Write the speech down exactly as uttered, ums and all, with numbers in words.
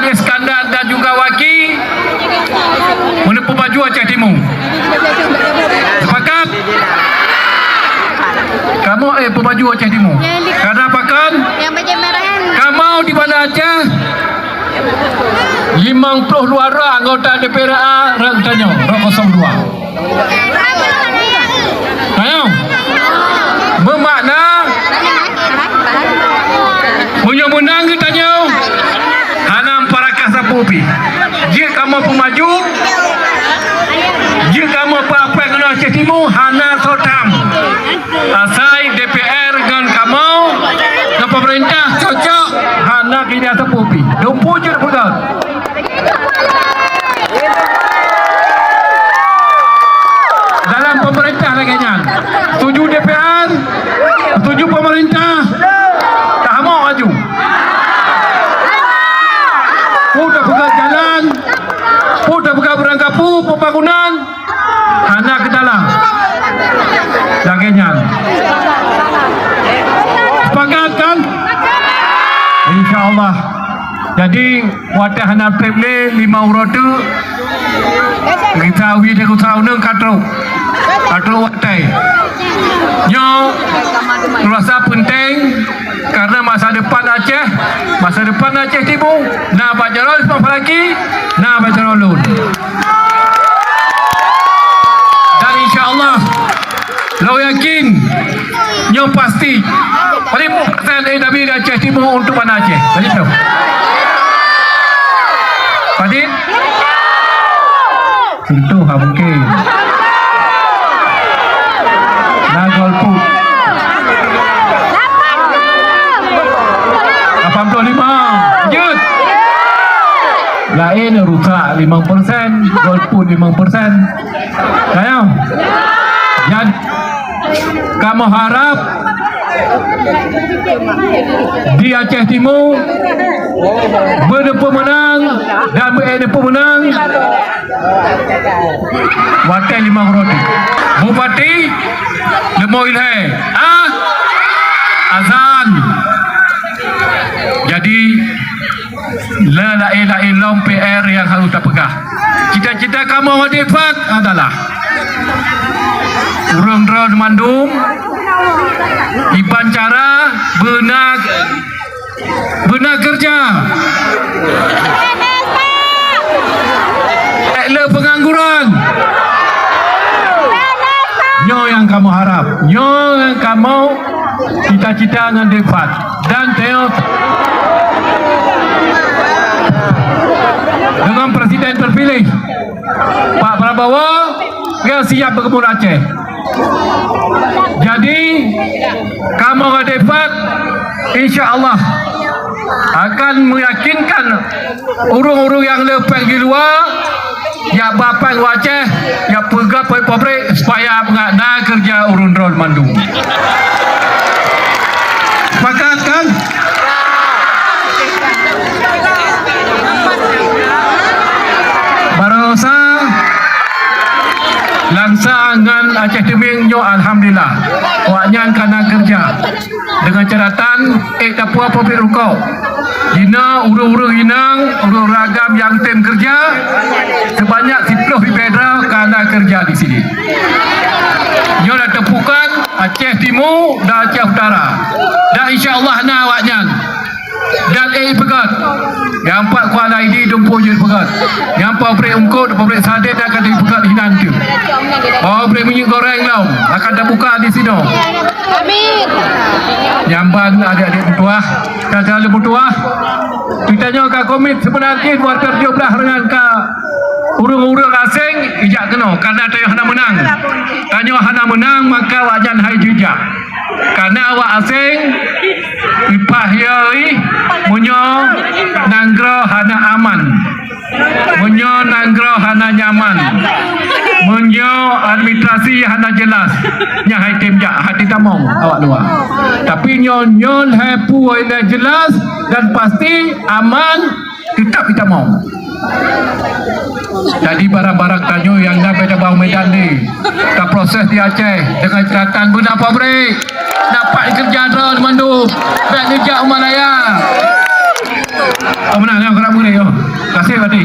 Iskandar dan juga Waki meunyoe peumaju Aceh Timu. Sepakat? Kamoe, eh, peumaju Aceh Timu. Karena pakon? Yang baju merah kan? Kamoe di Banda Aceh, limong ploh dua droe anggota D P R A rot tanyoe, rot kosong dua. Tanyoe. Meumakna, meunyoe meunang geutanyoe, hana parakah sapeue pih. Jeuet kamoe peumaju, jeuet kamoe peuapek ngon Aceh Timu, hana soe tham. Asai D P R ngon kamoe, ngon pemerintah cocok, hana keuneuk sapeue pih. Dumpeue jeuet peugah. Dalam pemerintah lagèe nyan. Setuju D P R, setuju pemerintah, tahamok laju. Peue tapeugah jalan, peue tapeugah beurangkapeue pembangunan, hana keudala. Lagèe nyan. Sepakat kan? Insya Allah. Jadi, watèe hana trép lé, limong uroe teuk, gisa wie teukusa uneung ka trok. Ka trok watèe. Nyoe rasa penting karena masa depan Aceh, masa depan Aceh Timu, na bak jaroe Ismail Falaki, na bak jaroe lôn. Dan insya Allah, lôn yakin, nyoe pasti. Padit persen A W Aceh Timu untuk Banda Aceh? Padit tu? Padit? Sentuh ha mungkin. Nah, golput. Lapan puluh lima. Lanjut. Laén rusak limong persen, golput limong persen. Sayang. Jadi, kamoe harap di Aceh Timu, beuneupeumeunang dan beuneupeumeunang watèe limong uroe teuk. Bupati, leumo ilhèe. Ah? Azan. Jadi, le laén-laén lom P R nyang harôh tapeugah. Cita-cita kamoe ngon D P A T adalah ureueng droe mandum iban cara beuna, beuna keureuja. Ék le peungangguran. Nyoe nyang kamoe harap. Nyoe nyang kamoe cita-cita ngon D P A T. Dan teu-, dengan Presiden terpilih, Pak Prabowo, beliau siap bergabung Aceh. Jadi, kamoe ngon D P A T, insya Allah, akan meyakinkan ureueng-ureueng nyang le péng di luwa, jak ba péng u Aceh, jak peugah pabrik supaya na keureuja ureueng droe mandum. Sepakat kan? Baroesa Langsa ngon Aceh Teumieng nyoe alhamdulillah. Awaknyan ka na keureuja. Dengan catatan, ék tapuwoe pabrik rukok. Di na ureueng-ureueng inong, ureueng-ureueng agam nyang tem keureuja, sebanyak siplôh ribèe droe ka na keureuja di sini. Nyoe na teupukan Aceh Timu dan Aceh Utara. Dan insya Allah na awaknyan. Dan ék ipeugöt. Nyang pat kuala idi dumpeue jeuet peugöt. Nyang pabrik eungkôt, pabrik sadé akan ipeugöt hinan tu. Pabrik minyeuk goreng lom akan tabuka di sinoe. Amin. Nyang ban adik-adik meutuah, ka lheueh meutuah. Geutanyoe ka komit seubeuna jih dua ribu tujoh belas nyan ka ureueng-ureueng aséng ijak keunoe, karena tanyoe hana meunang. Tanyoe hana meunang, maka awaknyan hai jijak. Karena awak aséng ipah yoi meunyoe nanggroe hana aman. Meunyoe nanggroe hana nyaman, meunyoe administrasi hana jelas, nyan hai tem jak, hana tamong awak luwa. Tapi nyoe, nyoe hai peue nyang jelas dan pasti aman, teutap itamong. Jadi barang-barang tanyoe nyang na bak Bang Medan ni, taproses di Aceh dengan catatan beuna pabrik, dapat keureuja droe mandum, bèk neujak u Malaya. Oh, meunan, nyang keurak meunan, oh. Kasih Wadi.